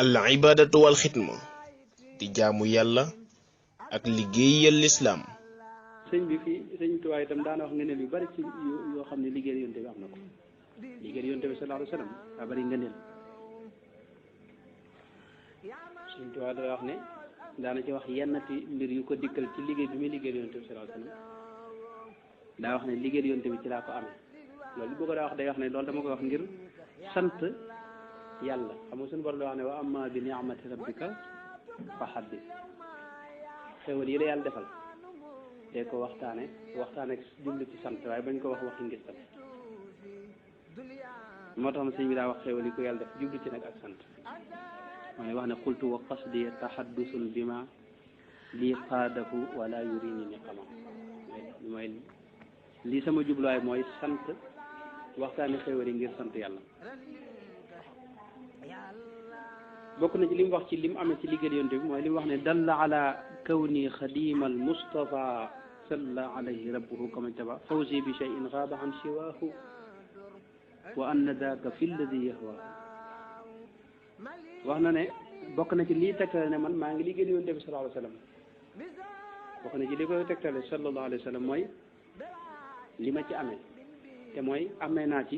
al ibadatu wal xidma di jaamu yàlla ak liggéeyal lislaam. sëñ bi fii sëñ Tuubaa itam daana wax ngëneel yu bari ci yoo xam ne liggéeyal yonte bi am na ko liggéeyal yonte bi sallallahu alayhi wa sallam daa bari ngëneel. sëñ Tuubaa da wax ne daana ci wax yennati mbir yu ko dikkal ci liggéey bi muy liggéeyal yonte bi sallallahu alayhi wa sallam daa wax ne liggéeyal yonte bi ci laa ko amee loolu boo ko daa wax day wax ne loolu dama koy wax ngir sant yàlla xam nga suñu borom da wax ne wa amma bi ni'mati rabbika fa haddith xéwal yi la yàlla defal te ko waxtaane ak jublu ci sant waaye bañ ko wax waxi ngir sant moo tax na sëñ bi daa wax xéwal yi ko yàlla def jublu ci nag ak sant mooy wax ne qultu wa qasdi tahaddusun bima lii qaadahu wala yurini niqama mooy lii sama jubluwaay mooy sant waxtaane xéwal yi ngir sant yàlla. bokk na ci li mu wax ci li mu amee ci liggéey yonte bi mooy li mu wax ne dalla ala kawni xadimal mustafa salla alayhi rabbuhu kama taba fawzi bi shay'in gaaba an siwaahu wa anna daaka fi lladi yahwaahu wax na ne bokk na ci lii tegtale ne man maa ngi liggéey yonte bi sallallahu alayhi wa sallam bokk na ci li koy tegtale sallallahu alayhi wa sallam mooy li ma ci amee te mooy amee naa ci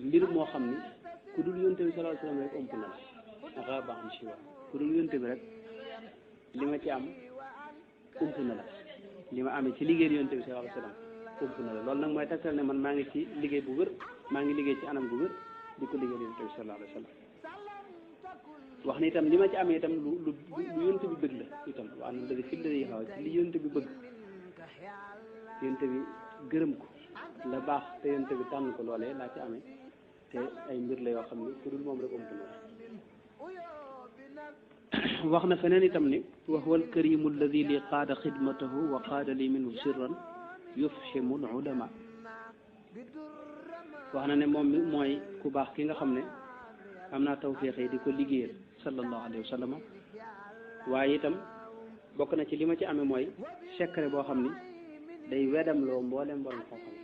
mbir moo xam ni ku dul yonte bi sallallahu alayhi wa sallam rek ëmp na la nga baax am siwa ku dul yonte bi rek li ma ci am ëmp na la li ma amee ci liggéey yonte bi sallallahu alayhi wa sallam ëmp na la loolu nag mooy tegtal ne man maa ngi ci liggéey bu wér maa ngi liggéey ci anam bu wér di ko liggéey yonte bi sallallahu alayhi wa sallam wax ni itam li ma ci amee itam lu yonte bi bëgg la itam waa na dëgg fi lay xaw ci li yonte bi bëgg yonte bi gërëm ko la baax te yonte bi tànn ko loolee laa ci amee te ay mbir la yoo xam ne ku dul moom rek ëmp na wax na feneen itam ni wa huwa alkarimu alladi li qaada xidmatahu wa qaada li minhu sirran yufhimu al ulama wax na ne moom mi mooy ku baax ki nga xam ne am naa tawfiix yi di ko liggéeyal sallallahu alayhi wa sallam waaye itam bokk na ci li ma ci amee mooy secret boo xam ni day wedam loo mboolem borom xam-xam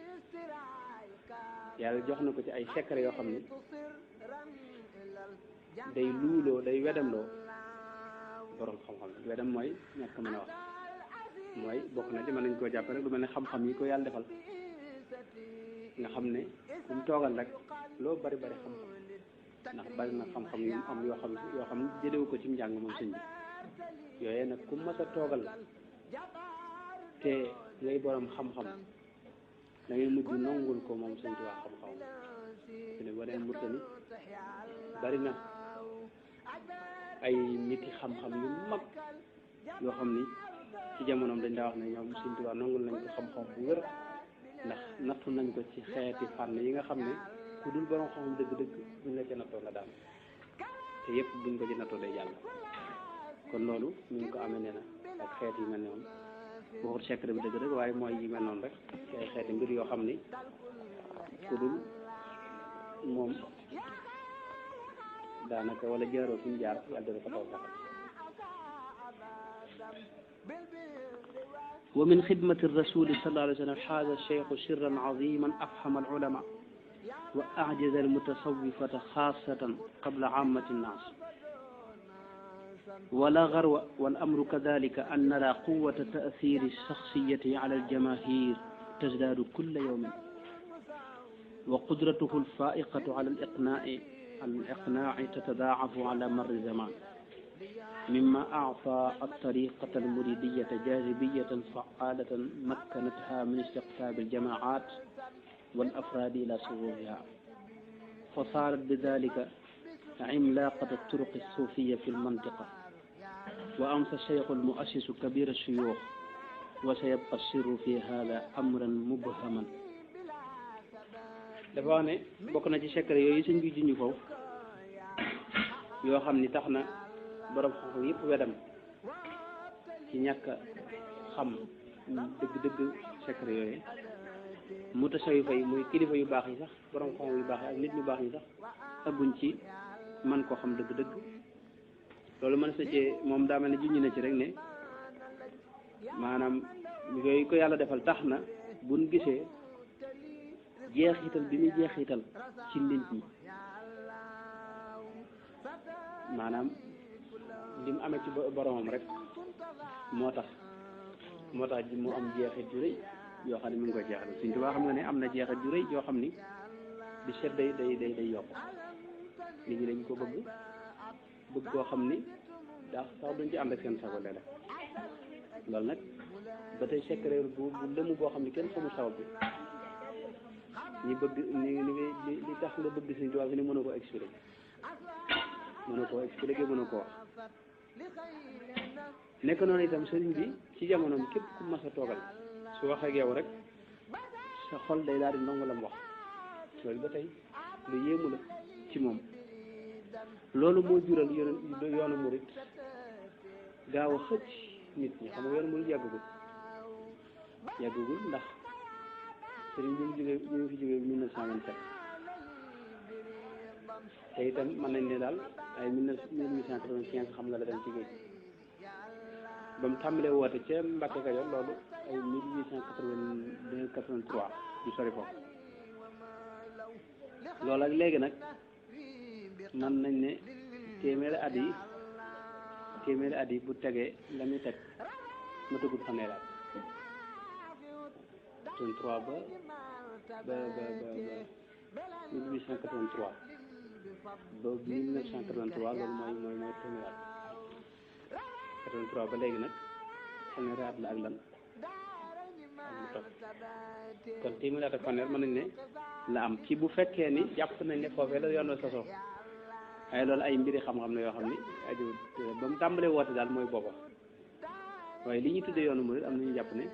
yàlla jox na ko ci ay secret yoo xam ni day luuloo day wedamloo borom xam-xam wedam mooy ñàkk mën a wax mooy bokk na ci mën nañ koo jàpp rek lu mel ne xam-xam yi ko yàlla defal nga xam ne ku mu toogal rek loo bari bari xam-xam ndax bari na xam-xam yu am yoo xam ne jëlewu ko ci njàng moom sëñ bi yooyee nag ku mas a toogal te ngay borom xam-xam da ngay mujj nongul ko moom sëñ Tuubaa xam-xam te ne boo dee Murtani bari na ay niti xam-xam yu mag yoo xam ni ci jamonoom dañ daa wax ne ñoom sëñ Tuubaa nongul nañ ko xam-xam bu wér ndax nattu nañ ko ci xeeti fànn yi nga xam ne ku dul borom xam dëgg-dëgg buñ la ca nattoo nga daal te yëpp buñ ko ci nattoo day jàll kon loolu ñu ngi ko amee nee na ak xeet yu mel noonu waxut secret bi dëgg-dëgg waaye mooy yi mel noonu rek ci ay xeeti mbir yoo xam ni ku dul moom daanaka wala jaaroo fi mu jaar yàlla dana ko taw taxal wa min xidmati rasuli sallallahu alayhi wa sallam xaaza cheikhu sirran aziman afhama alulama wa ajaza almutasawifata xaasatan qabla aamati nnaas ولا غرو والأمر كذلك أن نرى قوة تأثير الشخصية على الجماهير تزداد كل يوم وقدرته الفائقة على الإقناع تتضاعف على مر الزمان مما أعطى الطريقة المريدية جاذبية فعالة مكنتها من استقطاب الجماعات والأفراد إلى صفوفها فصارت بذلك عملاقة الطرق الصوفية في المنطقة وأمسى الشيخ المؤسس كبير الشيوخ وسيبقى السر في هذا أمرا مبهما dafa wax ne bokk na ci secret yooyu sëñ bi junj foofu yoo xam ni tax na borom xam-xam yëpp wedam ci ñàkk xam dëgg-dëgg secret yooyu mutasawifa yi muy kilifa yu baax yi sax borom xam yu baax yi ak nit ñu baax yi sax agguñ ci man koo xam dëgg-dëgg loolu mën sa cee moom daa mel ne junj na ci rek ne maanaam yooyu ko yàlla defal tax na buñ gisee jeexital bi muy jeexital ci nit ñi maanaam li mu amee ci boromam rek moo tax mu am jeexit ju rëy yoo xam ne mi ngi koy jeexal Sëñ Tuubaa xam nga ne am na jeexit ju rëy yoo xam ni di seet day yokk nit ñi dañ ko bëgg koo xam ni daa sax duñ ci ànd ak seen sago léeg-léeg loolu nag ba tey secret bu lëmu boo xam ne kenn xamul sabab bi ñi bëgg li tax nga bëgg Sëñ Tuubaa fi ni mën a koo expliquer mën a koo wax nekk noonu itam sëriñ bi ci jamonoom képp ku mas a toogal su wax ak yow rek sa xol day daal di nangu la mu wax loolu ba tey lu yéemu la ci moom loolu moo jural yoonu murit gaaw a xëcc nit ñi xam nga yoonu murit yàggugul ndax sëriñ bi ñu fi jógee 1927 te itam mën nañ ne daal ay 1895 xam nga la dem ci géej ba mu tàmbalee woote ca Mbàkke Kajoor loolu ay 1882 83 du sori foofu loolu ak léegi nag mën nañ ne téeméeri at yi bu tegee la muy teg ma tëggul fanweeri at 83 ba 1883 ba 1983 loolu mooy téeméeri at 83 ba léegi nag fanweeri at la ak lan ak lu topp kon téeméeri at ak fanweer mën nañ ne la am ci bu fekkee ni jàpp nañ ne foofee la yoon wa sosoo ay loolu ay mbiri xam-xam la yoo xam ni aju ba mu tàmbalee woote daal mooy booba waaye li ñuy tuddee yoonu murid am nañu jàpp ne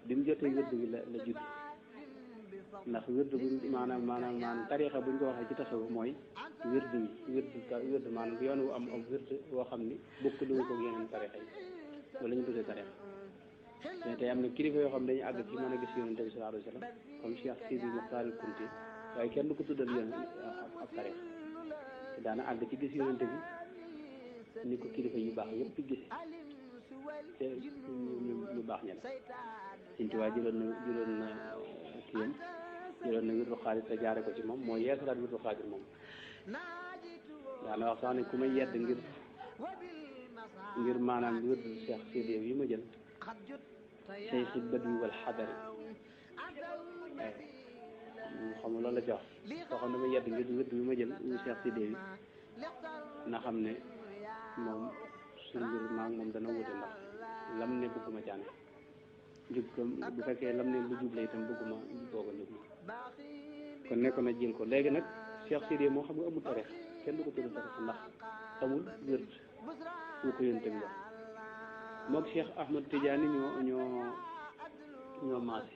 bi mu jotee wérdu bi la judd ndax wérdu buñ maanaam tariixa buñ ko waxee ci taxawu mooy wérdu maanaam yoon wu am wérdu woo xam ni bokkul ko yeneen tariixa yi loolu la ñu tuddee tariixa mais tey am na kilifa yoo xam ne dañuy àgg ci mën a gis yonent bi sallallahu alayhi wa sallam comme Cheikh Sidi Mokhtar Kounti waaye kenn du ko tuddal yoon ab tariixa daana àgg ci gis yonent bi ni ko kilifa yu baax yëpp gis te ñu baax ña la Sëñ Tuubaa jëloon na kiyam jëloon na wirdu xaadir te jaare ko ci moom moo yeesalaat wirdu xaadir moom daana wax sax ne ku may yedd ngir maanaam wirdu Cheikh Sidi yi ma jël say xit bët yi wal xadari xam nga loolu la jox soo xam ne ma yedd ngir wirdu bi ma jël ñu Cheikh Sidi yi na xam ne moom suñu mbir maa ngi moom dana wute ndax lam ne bëgguma caane jub ko bu fekkee lam ne lu jub la itam bëgguma boog a jub kon nekkoon na jël ko léegi nag Cheikh Sidi moo xam nga amul tarix kenn du ko tudd tarix ndax amul wérd wu ko yónte bi wax moog Cheikh Ahmad Tidiane ñoo maase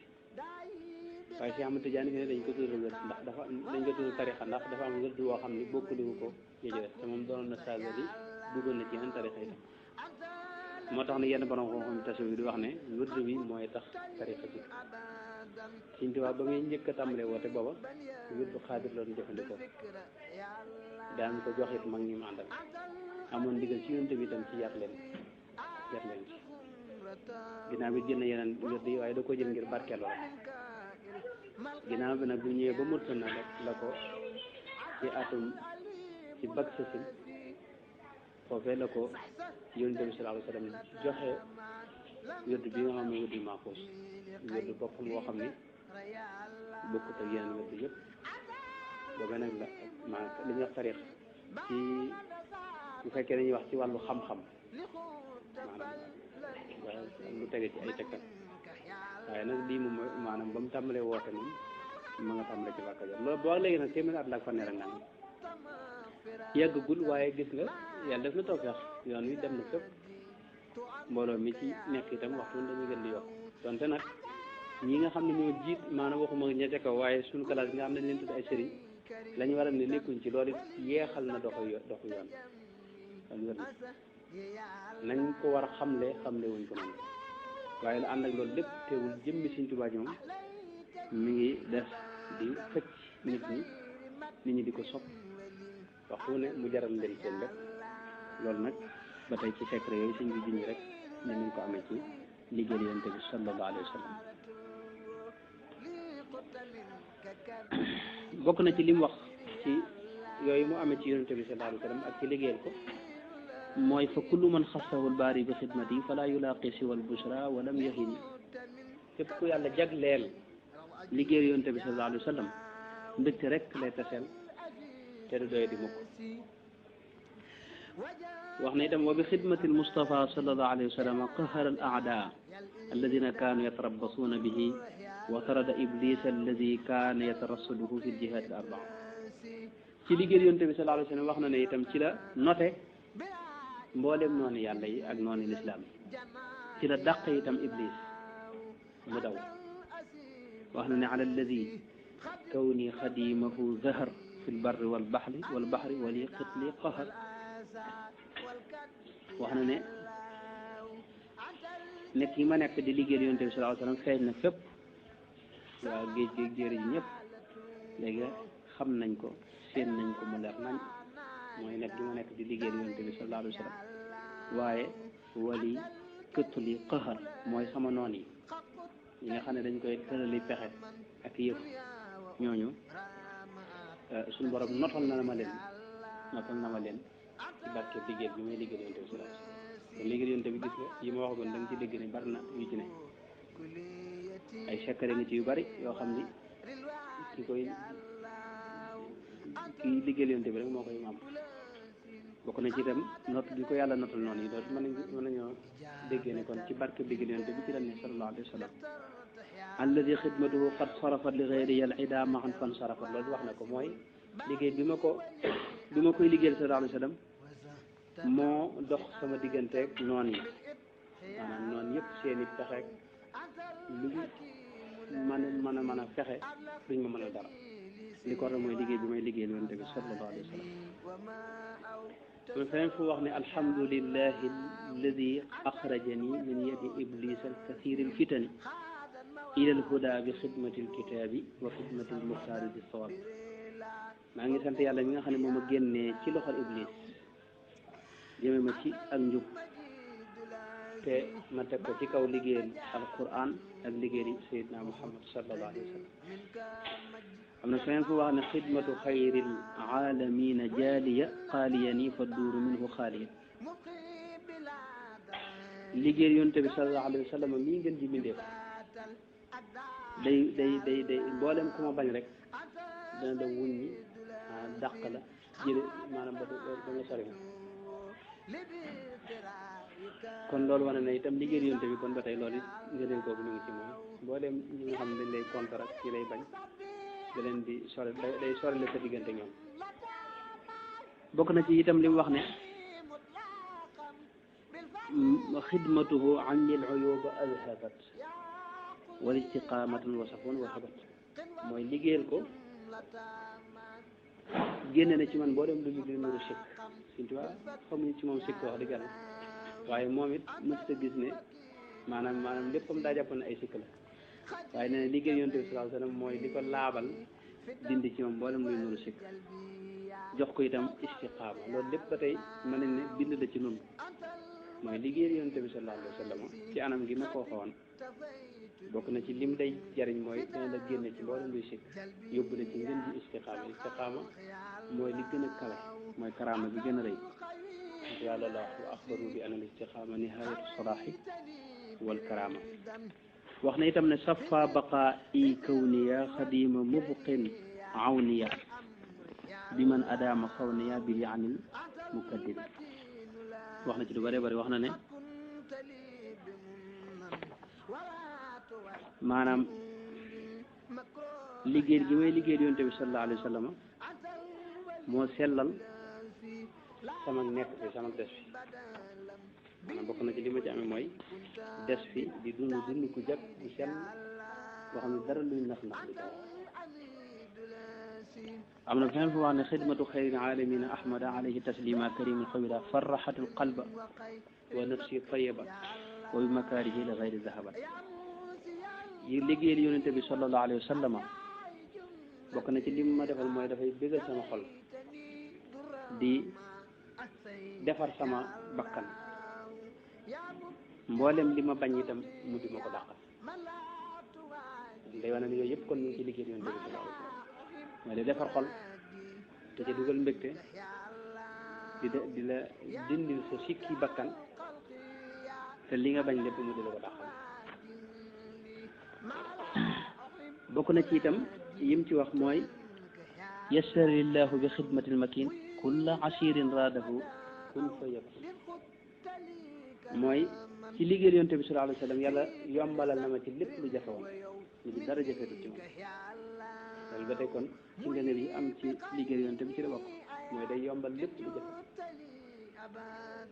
waaye Cheikh Ahmad Tidiane fi ne dañ ko tudd wérd ndax dañ ko tudd tarixa ndax dafa am wérd woo xam ne bokkaliwu ko yëjëres te moom doonoon na saga yi duggoon na ci yeneen tarixa yi moo tax ne yenn borom xam-xam tasawuf di wax ne wérdu bi mooy tax tarixa bi Sëñ Tuubaa ba muy njëkk a tàmbalee woote booba wérdu xaadir la doon jëfandikoo daan ko jox it mag ñi mu àndal amoon ndigal ci yonent bi itam ci yar leen ci ginnaaw bi jël na yeneen wérdu yi waaye da ko jël ngir barkeeloo rek ginnaaw bi nag bu ñëwee ba murta na rek la ko ci atum ci bag sasin foofee la ko yonent bi sallallahu alayhi wa sallam joxe wérdu bi nga xam ne wérdu maaxuus wérdu boppam boo xam ni bokkut ak yeneen wérdu yëpp boobee nag la maanaam li ñuy wax tarix ci bu fekkee dañuy wax ci wàllu xam-xam maanaam lu tege ci ay tegtal waaye nag lii moom mooy maanaam ba mu tàmbalee woote moom ma nga tàmbalee ci Mbàkke Kajoor loolu boo léegi nag téeméeri at la ak fanweer ak nangam yàggagul waaye gis nga yàlla def na tawfeex yoon wi dem na fépp mbooloo mi ci nekk itam waxtu dañuy gën di yokk donte nag ñi nga xam ne ñoo jiit maanaam waxuma ña ca kaw waaye suñu classe nga xam ne leen tudd ay sëriñ la ñu war a ne nekkuñ ci loolu yeexal na doxu yoon kon wér na nañ ko war a xamle wuñ ko noonu waaye la ànd ak loolu lépp teewul jëmmi Sëñ Tuubaa moom mi ngi def di xëcc nit ñi di ko sopp waxtu ne mu jaral leen seen lépp loolu nag ba tey ci secret yooyu sëñ bi junj rek ne nañ ko amee ci liggéey Yonent bi sallallahu alayhi wa sallam bokk na ci li mu wax ci yooyu mu amee ci Yonent bi sallallahu alayhi wa sallam ak ci liggéeyal ko mooy fa kullu man xassahu lbaari bi xidmati fala yulaaqi siwa albushra walam yahini képp ku yàlla jagleel liggéey yonte bi sallallahu alayhi wa sallam mbégte rek lay taseel te du doy di mukk wax na itam wa bi xidmati almustafa sallallahu alayhi wa sallam qahara al aada alladina kaanu yatarabasuuna bihi wa tarada iblis alladi kaana yatarassaduhu fi ljihad al arbaa ci liggéey yonte bi sallallahu alayhi wa sallam wax na ne itam ci la note mboolem noonu yàlla yi ak noonu lislaam yi ci la dàq itam iblis mu daw wax na ne ala alladi kawni xadimahu zahar fi lbarri walbahri wali qitli qahar wax na ne nekk yi ma nekk di liggéey yonte bi sallallahu alayhi wa sallam feeñ na fépp waaw géej géej jéeri ji ñëpp léegi xam nañ ko seen nañ ko mu leer nañ mooy nekk gi ma nekk di liggéey yonte bi sallallahu alayhi wa sallam waaye wali këttuli qahar mooy sama noon yi ñi nga xam ne dañ koy tërali pexe ak yëf ñooñu suñu borom notal na ma leen ci barke liggéey bi may liggéey yonte bi sallallahu alayhi wa sallam kon liggéey yonte bi gis nga yi ma waxagoon da nga ci dégg ne bari na yu ci ne ay secret ngi ci yu bari yoo xam ni kii liggéey yonte bi rek moo koy am bokk na ci itam not gi ko yàlla notal noonu yi dootu mën nañoo déggee ne kon ci barke liggéey yonte bi ci la ne sallallahu alayhi wa sallam alladi xidmatuhu qad sarafat li gayrihi al ida maxan fan sarafat loolu wax na ko mooy liggéey bi ma koy liggéeyal sallallahu alayhi wa sallam moo dox sama digganteeg noon yi maanaam noon yëpp seeni pexeek lu mën a fexe duñ ma mën a dara li ko war mooy liggéey bi may liggéeyal yonte bi sallallahu alayhi wa sallam feneen fu wax ne alhamdulillahi alladi axrajani min yadi iblis alkathir alfitani ila alhuda bi xidmati alkitabi wa xidmati almuxtaari bi sawab maa ngi sant yàlla mi nga xam ne moom a génnee ci loxol iblis jëme ma ci ak njub te ma teg ko ci kaw liggéeyal alquran ak liggéeyal sayidna muhammad sallallahu alayhi wa sallam am na feneen fu wax ne xidmatu xayril aalamina jaaliya xaaliyani fa duuru minhu xaaliya liggéey yonte bi sallallahu alayhi wa sallam mii ngeen ji bindeef day mboolem ku ma bañ rek dana la wuññi dàq la jële maanaam ba nga sori ma kon loolu wane na itam liggéey yonte bi kon ba tey loolu it ngëneel kooku mu ngi ci moom mboolem ñi nga xam ne dañ lay contre ak ci lay bañ da leen di sore day sore la sa diggante ñoom bokk na ci itam li mu wax ne xidmatuhu anni al uyuba azhabat wal istiqamatan wasafun wahabat mooy liggéeyal ko génne na ci man boo dem lu nuru sikk Sëñ Tuubaa xamuñu ci moom sikk wax dëgg yàlla waaye moom it mësta gis ne maanaam léppam daa jàpp ne ay sikk la waaye nee na liggéey yonte bi sallallahu alayhi wa sallam mooy li ko laabal dindi ci moom mboolem luy nuru sikk jox ko itam istiqaama loolu lépp ba tey mën nañ ne bind la ci noonu mooy liggéey yonte bi sallallahu alayhi wa sallam ci anam gi ma koo xawoon bokk na ci lim day jariñ mooy dina la génne ci mboolem luy sikk yóbbu la ci ngën ji istiqaama mooy li gën a kawe mooy karaama bi gën a rëy yàlla la wax wa axbaru bi anal istiqaama nihayatu salaahi wal karaama wax na itam ne safa baqa i kawniya xadima mubqin awniya bi man adama xawniya bi yaanil mukaddiri wax na ci lu bëree bëri wax na ne maanaam liggéey gi may liggéey yonte bi sallallahu alayhi wa sallam moo sellal sama nekk fi sama des fi maanaam bokk na ci li ma ci amee mooy des fi di dund ku jag di sell boo xam ne dara luy nax di ko am na feneen fu wax ne xidmatu xayril alamina ahmada alayhi taslima karim alxawida farraxat alqalba wa nafsi tayiba wa bi makaarihi li xayri zahabat yi liggéeyal yonente bi sallallahu alayhi wa sallam bokk na ci lim ma defal mooy dafay bégal sama xol di defar sama bakkan mboolem li ma bañ itam mu di ma ko dàqal day wane ne yooyu yëpp kon ñu ngi ci liggéeyal yonente bi sallallahu alayhi wa sallam mooy di defar xol te ci dugal mbégte di la dindil sa sikki bakkan te li nga bañ lépp mu di la ko dàqal. bokk na ci itam yim ci wax mooy yassarillahu bi xidmatil makin kulla asirin raadahu kun fa yakun mooy ci liggéeyal yonte bi sallallahu alayhi wa sallam yàlla yombalal na ma ci lépp lu jafe woon lu di dara jafeetu ci moom loolu ba tey kon ci ngëneel yi am ci liggéeyal yonte bi ci la bokk mooy day yombal lépp lu jafe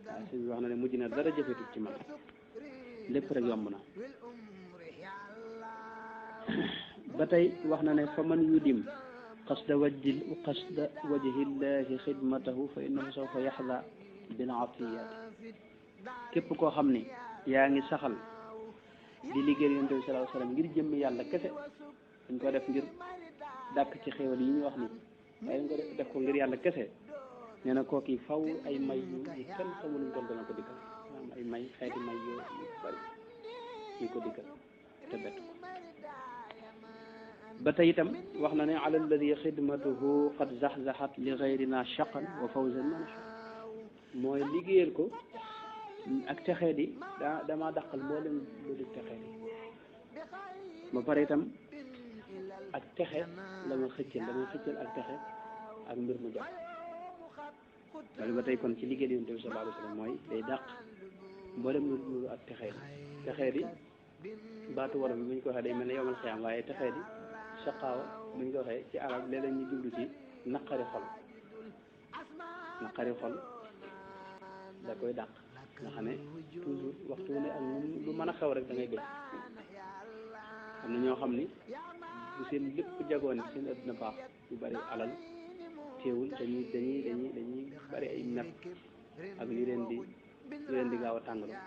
waaw suñ bi wax na ne mujj na dara jafeetu ci man lépp rek yomb na ba tey wax na ne fa man yudim qasda wajhillahi xidmatahu fa innahu sawfa yaxda bil atiyat képp koo xam ni yaa ngi saxal di liggéey yonent bi sallallahu alayhi wasallam ngir jëmm yàlla kese dañ ko def ngir dàkk ci xéwal yi ñu wax ni waaye dañ ko def ko ngir yàlla kese nee na kooki faw ay may yu kenn xamul ñu dana ko dikkal maanaam ay may xeeti may yu bari yu ko dikkal te bett ko ba tey itam wax na ne ala alladi xidmatuhu qad zaxzaxat li gayrina shaqan wa fawzan manaxa mooy liggéeyal ko ak texee di damaa dàqal mboolem lu di texee di ba pare itam ak texe la ma xëccal damay xëccal ak texe ak mbir mu jot loolu ba tey kon ci liggéey yonent bi sallallahu alayhi wa sallam mooy day dàq mboolem lu ak texee di baatu wolof bi bu ñu ko waxee day mel ne yowmal xiyaam waaye texee di saqaawa bu ñu ko waxee ci arab léeg-léeg ñu jublu ci naqari xol da koy dàq nga xam ne toujours waxtu wu ne ak lu mën a xew rek da ngay bëgg am na ñoo xam ni bu seen lépp jagoon seen adduna baax yu bari alal teewul dañuy bari ay mer ak li leen di gaaw a tàngaloo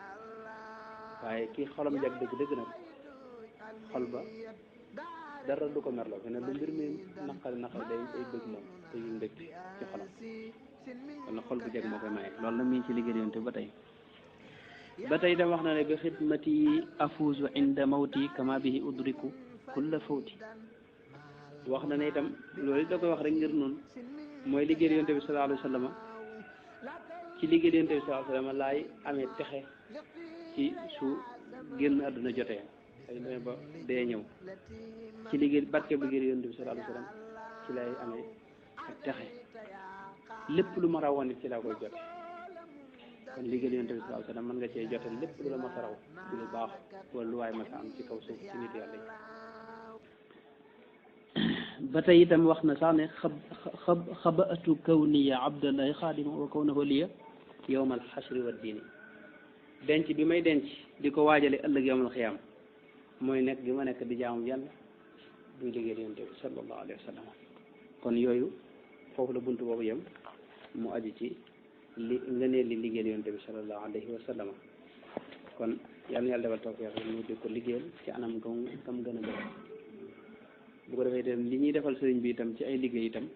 waaye kii xolam jag dëgg nag xol ba dara du ko merloo fe ne lu mbir mi naqari day bëgg moom te yu mbëgg ci xolam kon nag xol bu jeg moo koy maye loolu nag mi ngi ci liggéey yonte ba tey itam wax na ne bi xidmati afuuzu inda mawti kama bihi udriku kulla fawti wax na ne itam loolu da koy wax rek ngir noonu mooy liggéey yonte bi sallallahu alayhi wa sallam ci liggéey yonte bi sallallahu alayhi wa sallam laay amee texe ci su génn àdduna jotee ay demee ba dee ñëw ci liggéey barke bi liggéey yonte bi sallallahu alayhi wa sallam ci lay amee ak texe lépp lu ma rawoon it ci laa koy jote kon liggéey yonent bi sallallahu alayhi wasallam mën nga cee jote lépp lu la ma sa raw ci lu baax wala lu waay ma sa am ci kaw suuf ci nit yàlla yi ba tey itam wax na sax ne xabaatu kawniya abdallahi xaadima wa kawnahu liya yowmal xasri wa diini denc bi may denc di ko waajale ëllëg yowmal xiyaam mooy nekk gi ma nekk di jaamu yàlla buy liggéey yonent bi sallallahu alayhi wa sallam kon yooyu foofu la buntu boobu yem mu aju ci nga ne li liggéeyal yonent bi sallallahu alayhi wa sallam kon yal na yàlla defal tawfiq mu di ko liggéeyal ci anam gam gën a bëri bu ko defee itam li ñuy defal sëriñ bi itam ci ay liggéey itam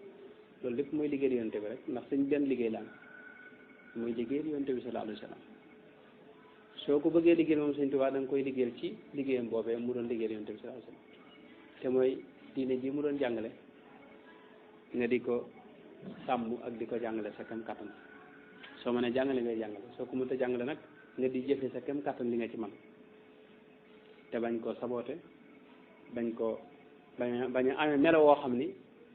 loolu lépp mooy liggéeyal yonent bi rek ndax sëñ benn liggéey la am mooy liggéeyal yonent bi sallallahu alayhi wa sallam soo ko bëggee liggéeyal moom sëñ Tuubaa da nga koy liggéeyal ci liggéeyam boobee mu doon liggéeyal yonent bi sallallahu alayhi wa sallam te mooy diine ji mu doon jàngale nga di ko sàmm ak di ko jàngale sa kem kàttan soo mënee jàngale ngay jàngale soo ko mënta jàngale nag nga di jëfe sa kem kàttan li nga ci man te bañ koo saboote bañ a amee melo woo xam ni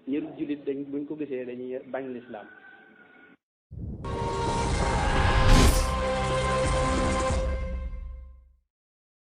ñëru jullit buñ ko gisee dañuy bañ lislaam